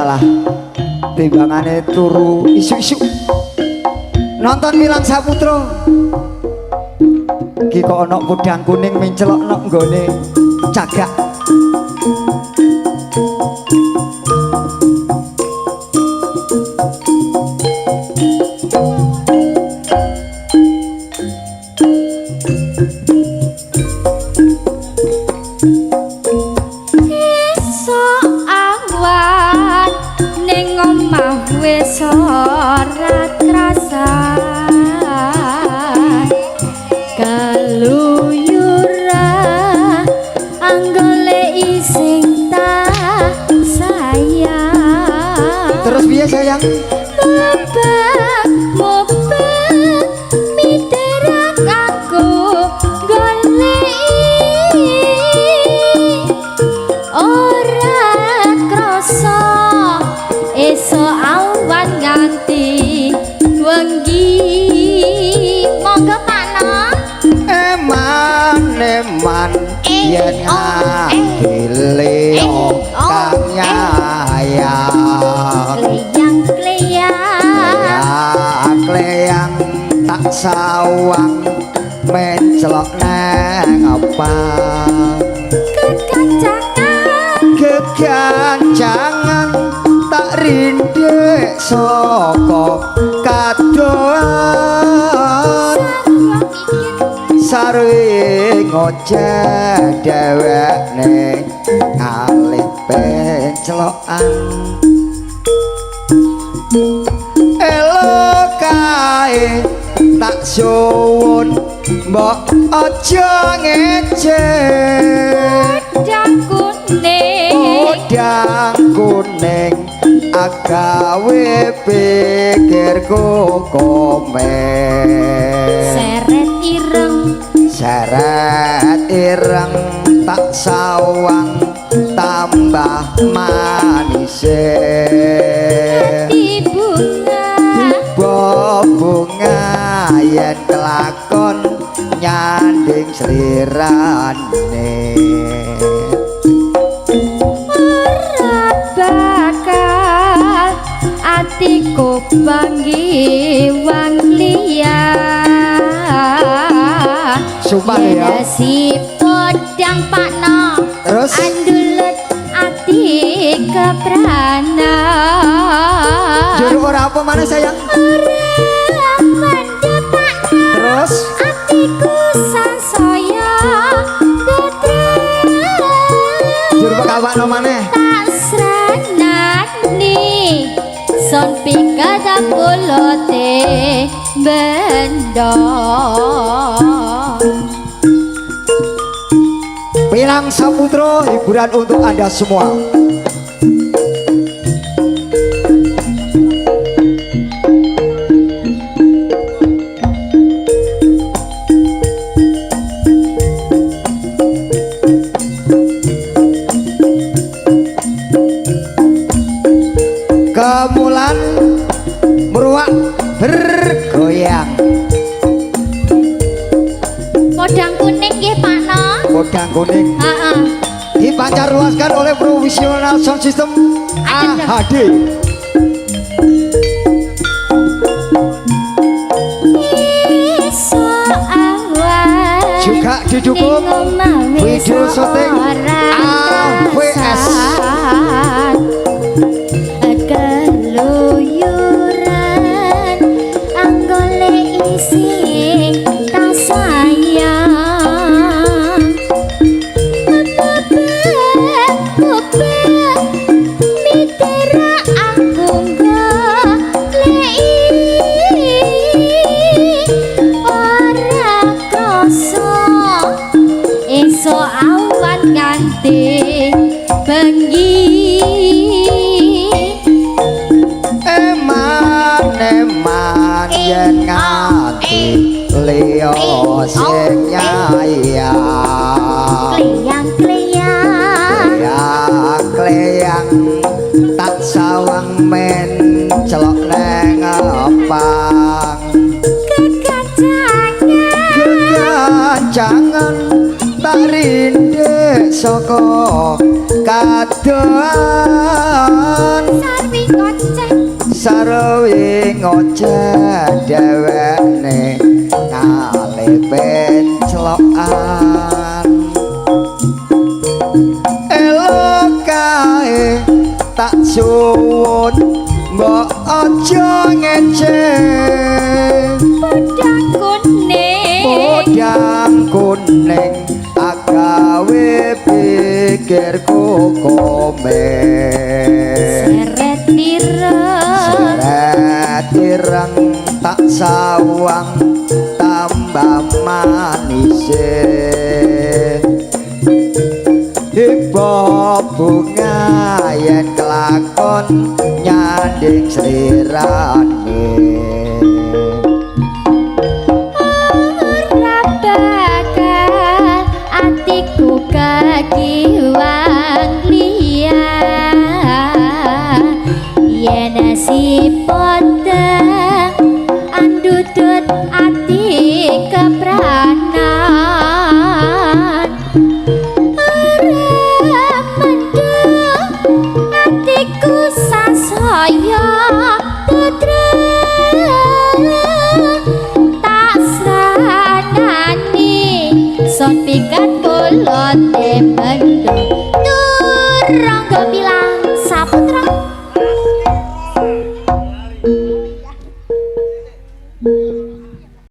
Walah, timbangane turu isuk-isuk. Nonton Milang Saputra. Ki kok ana podang kuning mencelok nok nggone cagak. Esuk awan ning omah wis ora krasan, keluyuran anggole ising tak sayang. Terus piye sayang? Mubeng miterak aku goleki, ora krasa esuk awan nganti wengi. Monggo Pak No. Eman eman yen ngati oh, kang nyayang. Kleyang kleyang, Kleyang tak sawang mencelok nang apa, kekancangan, kegancangan tak rindek saka kadoan, sarwe ngoceh dhewekne ngalih pencelokan. Elo kae tak suwun mbok aja ngece. Podang kuning, Podang kuning agawe pikirku komen. Seret ireng, Seret ireng tak sawang tambah manise. Dadi bunga, Tiba bunga yen kelakon nyanding slirane. Ora bakal atiku panggih wang liya. Sumpah ya. Si podang Pak No. Terus? Andulet ati keprana. Juru ora apa mana sayang? Ora mendhet Pak No. Terus? Atiku sansaya tetrem. Juru kawakno maneh. Tak sranani son pikada pulote bendo. Pirang Saputro, hiburan untuk Anda semua. Kemulan meruak bergoyang. Podang kuning nggih Pak No. Podang kuning. Heeh. Dipancarluaskan oleh Profesional Sound System AHD. Esuk awan Juga didukung ning omah wis video syuting ora AWS. krasan. Keluyuran anggole ising tak sayang. Mubeng mitera aku goleki, ora krasa esuk awan nganti bengi. Eman eman yen ngati liya sing nyayang. Kleyang kleyang, Kleyang kleyang tak sawang mencelok neng opang. Kekancangan, Kegancangan tak rindek saka kadoan. Sarwi ngoceh dhewekne kale penclokan. Elok kae tak suwun, mbok aja ngece. Podang kuning. Podang kuning agawe pikirku komen. Seret ireng. Seret ireng tak sawang tambah manise. Iba bunga yen kelakon nyanding slirane. Ora bakal atiku kagiwang liya yen si podang andudut ati kepranan. Ora mendung atiku sasaya tetreng, tak sanani son pikat kula temendo turangga.